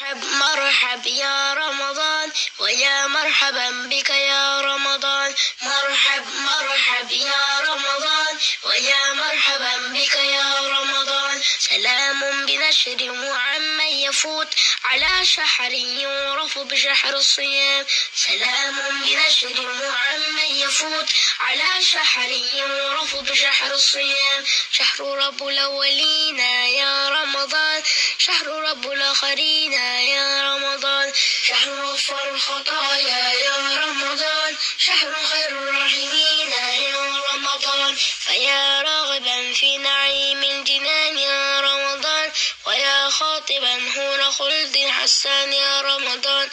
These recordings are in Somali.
مرحب يا رمضان، ويا مرحبا بك يا رمضان. مرحب مرحب يا رمضان، ويا مرحبا بك يا رمضان. سلام بنشر وعمن يفوت على شحر يعرف بشحر الصيام. سلام بنشر وعمن يفوت على شحر يعرف بشحر الصيام. شهر رب الأولين يا رمضان، شهر رب الآخرين يا رمضان، شهر غفر الخطايا يا رمضان، شهر خير الراحمين يا رمضان. فيا راغبا في نعيم الجنان يا رمضان، ويا خاطبا حور خلد حسان يا رمضان.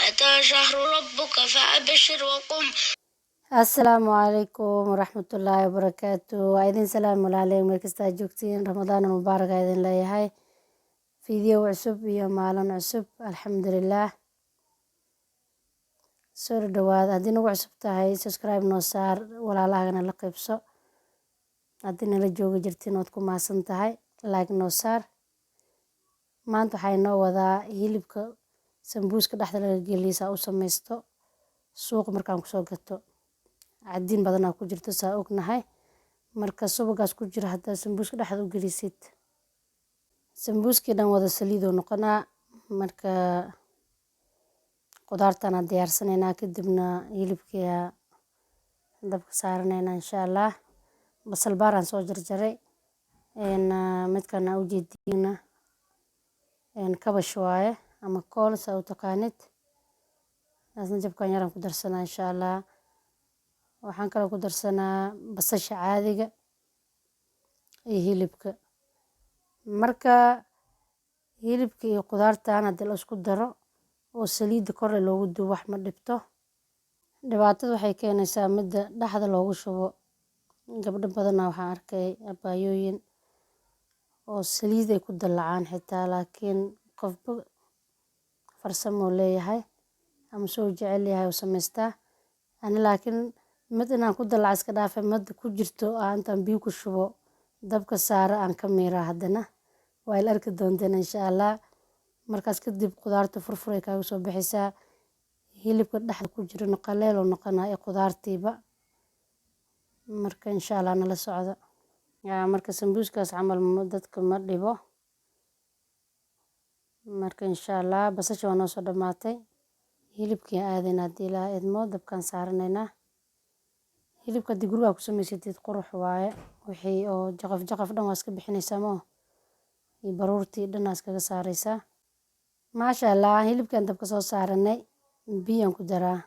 أتى شهر ربك فأبشر وقم. Asalaamu calaykum waraxmatullaahi wabarakaatu. Waa idin salaam walaaley meel kasta aad joogtiin. Ramadaan mubaarak aa idin leeyahay. Video cusub iyo maalin cusub, alxamdulilaah. Soo dhawaada. Haddii nagu cusub tahay, subscribe noo saar, walaalahagana la qaybso. Haddii nala joogi jirtiin, waad ku mahadsan tahay, like noo saar. Maanta waxaa inoo wadaa hilibka sambuuska dhexda laga geliyo saa u samaysto. Suuqa markaan kusoo gato, cadiin badanaa ku jirto, saa ognahay. Marka subagaas ku jira haddaa sambuuska dhexda u gelisid, sambuuskii dhan wada saliidoo noqonaa. Marka qudaartana diyaarsanaynaa, kadibna hilibkia dabka saaranaynaa, insha Allah. Basal baaraan soo jarjaray. Midkan aa ujeediina kabash waaye ama kool, saa u taqaanid. Taasna jabkan yaraan ku darsanaa, insha Allah. Waxaan kaloo ku darsanaa basasha caadiga iyo hilibka. Marka hilibka iyo qudaartan haddii la isku daro oo saliidda korle loogu dubo, wax ma dhibto. Dhibaatada waxay keenaysaa midda dhexda loogu shubo. Gabdho badanaa waxaan arkay, abaayooyin, oo saliid ay ku dallacaan xitaa, laakiin qofba farsamoo leeyahay ama soo jecel yahay oo samaystaa. Ani laakiin mid inaan ku dallaca iska dhaafay, mid ku jirto aa intaan biyo ku shubo, dabka saara, aan ka miiraa. Haddana waa ila arki doonteen, insha Allah. Markaas kadib qudaarta furfur ay kaaga soo baxaysaa, hilibka dhexda ku jirana qaleel oo noqonaa iyo qudaartiiba. Marka insha Allah nala socda. Marka sambuuskaas camal dadka ma dhibo. Marka insha Allah basasha waa noo soo dhamaatay, hilibkii aadayna. Haddii Ilaaha idmo, dabkaan saaranaynaa. Hilibka haddii gurigaa ku samaysatid, qurux waaye. Wixii oo jaqaf jaqaf dhan waa iska bixinaysaa moo, iyo baruurtii dhan aa iskaga saaraysaa. Maasha Allah, hilibkaan dabka soo saaranay, biyaan ku daraa.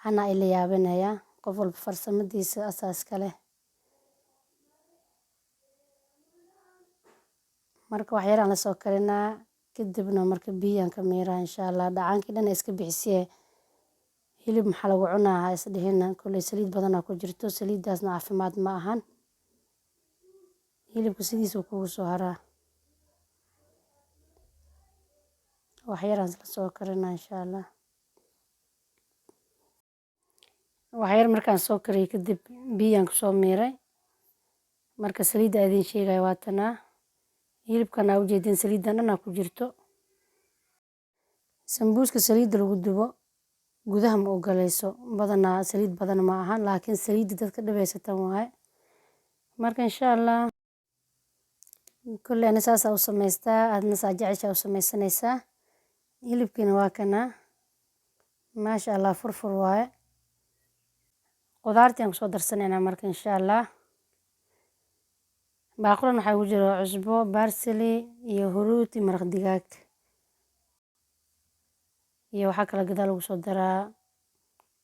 Hana ila yaabinayaa, qof walba farsamadiisa asaas kale. Marka wax yaraan la soo karinaa, kadibna marka biyaan ka miiraa, insha Allah. Dhacaankii dhan iska bixisiye. Hilib maxaa lagu cunaa ha isdhihina. Kolley saliid badanaa ku jirto, saliiddaasna caafimaad ma ahan. Hilibka sidiisuu kugu soo haraa. Wax yaraan la soo karinaa, insha Allah. Wax yar markaan soo kariyay kadib, biyaan kusoo miiray. Marka saliidda idin sheegaya waa tanaa. Hilibkan aa ujeedin, saliiddan dhan aa ku jirto. Sambuuska saliidda lagu dubo gudaha ma ogolayso badanaa, saliid badan ma ahan, laakiin saliidda dadka dhibaysatan waaye. Marka insha Allah, kolley ani saasaa u samaystaa, aadna saa jeceshaa u samaysanaysaa. Hilibkiina waa kanaa, maasha Allah, furfur waaye. Qudaartii aan kusoo darsanaynaa marka, insha Allah. Baaqulan waxaa ugu jira cusbo, barsili iyo huruud iyo maraq digaag, iyo waxaa kale gadaal lagu soo daraa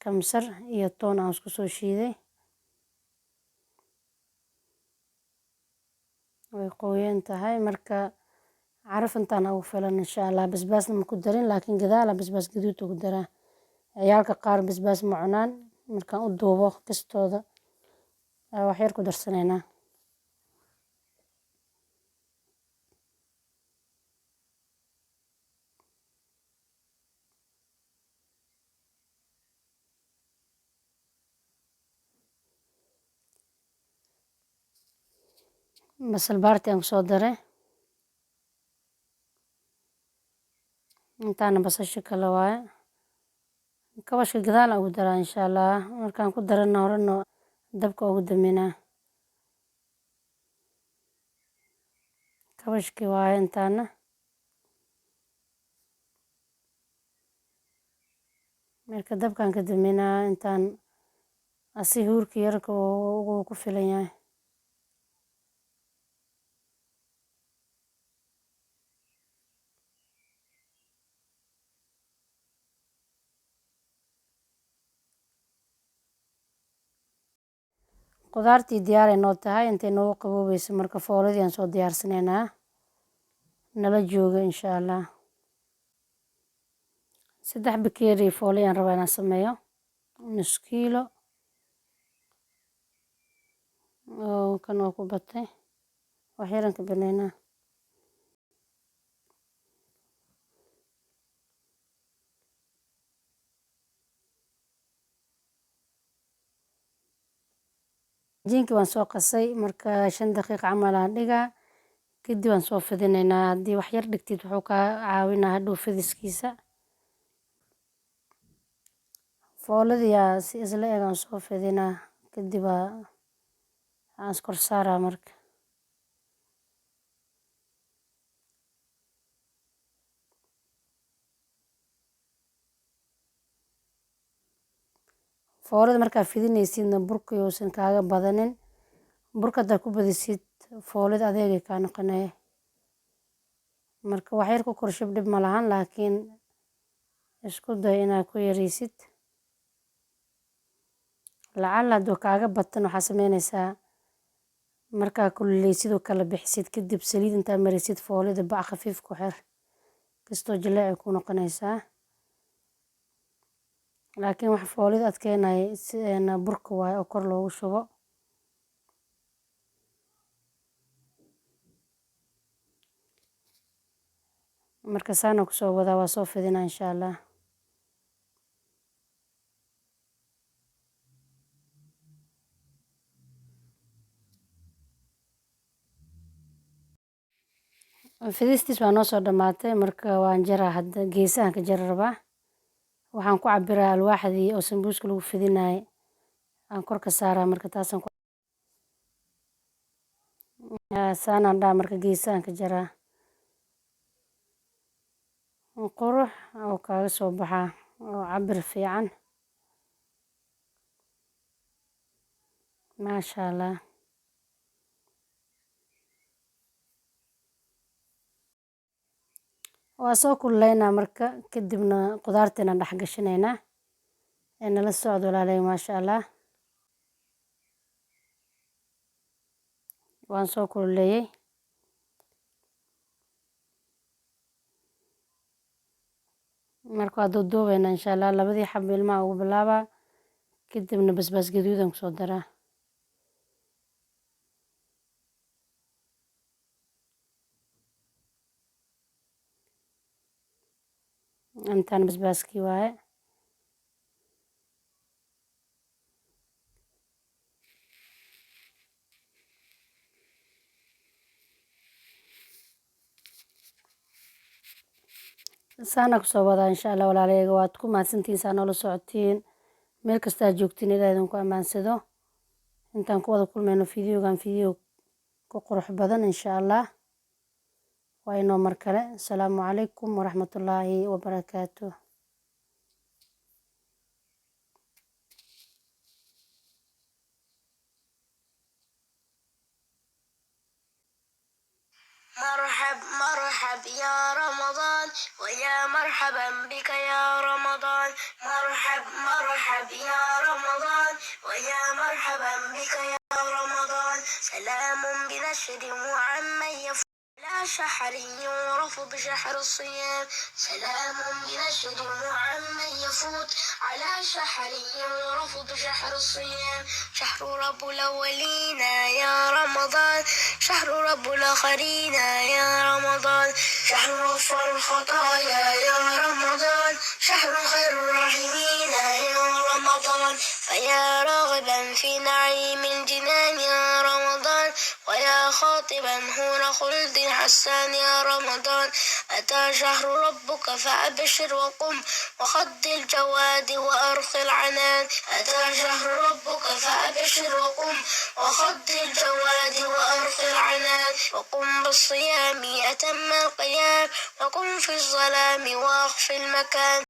kamsar iyo toon aan isku soo shiiday. Way qoyan tahay, marka caraf intaan ugu filan, insha Allah. Basbaasna ma ku darin, laakiin gadaala basbaas gaduud ugu daraa. Ciyaalka qaar basbaas ma cunaan. Markaan u duubo kastooda wax yar ku darsanaynaa. Basal baarti aan kusoo daray. Intaana basasha kale waaye. Kabashka gadaal aan ugu daraa insha Allah. Markaan ku darana horena dabka ugu daminaa. Kabashkii waaye intaana. Marka dabkaan ka daminaa intaan asi huurka yarka uu ku filan yahay. Qudaartii diyaar ay noo tahay, intay noogu qaboobayso marka fooladii aan soo diyaarsanaynaa. Nala jooga insha Allah. 3 bakeeri foolo ayaan rabaa inaan sameeyo. Nus kiilo. Oo kan waa ku batay. Wax yaran ka banaynaa. Cajiinkii waan soo qasay marka 5 daqiiqo camal aan dhigaa. Kadib waan soo fidinaynaa. Haddii wax yar dhigtid wuxuu kaa caawinaa hadhow fidiskiisa. Fooladii yaa si isla eg aan soo fidinaa. Kadib aan iskor saaraa marka. Foolada markaa fidinaysidna burka yuusan kaaga badanin. Burka haddaa ku badisid foolada adeegay kaa noqonaya. Marka wax yar ku kor shub dhib ma lahan, laakiin isku day inaad ku yaraysid. Lacala hadduu kaaga batan waxaa sameynaysaa markaa kululeysid oo kala bixisid kadib saliid intaa marisid foolada bac khafiif ku xir. Kastoo jileec ku noqonaysaa. Laakiin wax foolida adkeynaya si burka waaye oo kor loogu shubo. Marka saana ku soo wadaa, waa soo fidinaa insha Allah. Fidistiis waa noo soo dhamaatay. Marka waan jaraa hadda, geesahan ka jari rabaa. Waxaan ku cabiraa alwaaxdii oo sambuuska lagu fidinaayay aan kor ka saaraa. Marka taasaan ku saanaan dhaha. Marka geesahan ka jaraa, qurux oo kaaga soo baxaa oo cabir fiican, maasha Allah. Waa soo kululeynaa marka, kadibna qudaarteena dhex gashanaynaa. Ee nala socdo walaalay, maasha Allah. Waan soo kululeeyey. Marka waa duuduubeynaa insha Allah. Labadii xabo ilmaha ugu bilaabaa, kadibna basbaas gaduudan kusoo daraa. Intaan basbaaskii waaye. Saana kusoo wadaa insha Allah. Walaalayga, waad ku mahadsantihiin saa noola socotiin. Meel kasta aad joogtiin Ilaah idinku ammaansado. Intaan ku wada kulmayno videogan video ku qurux badan insha Allah, waa inoo mar kale. Asalaamu calaykum waraxmatullaahi wabarakaatuh. مرحب مرحب يا رمضان، ويا مرحبا بك يا رمضان. مرحب مرحب يا رمضان، ويا مرحبا بك يا رمضان. سلام بنشر وعمن يفوت لا شحر يعرف بشحر الصيام. سلام بنشر وعمن يفوت على شحر يعرف بشحر الصيام. شهر رب الأولين يا رمضان، شهر رب الآخرين يا رمضان، شهر غفر الخطايا يا رمضان، شهر خير الراحمين يا رمضان. فيا راغبا في نعيم الجنان يا رمضان، ويا خاطبا حور خلد حسان يا رمضان. أتى شهر ربك فأبشر وقم، وخض الجواد وأرخ العنان. أتى شهر ربك فأبشر وقم، وخض الجواد وأرخ العنان. وقم بالصيام أتم القيام، وقم في الظلام وأخف المكان.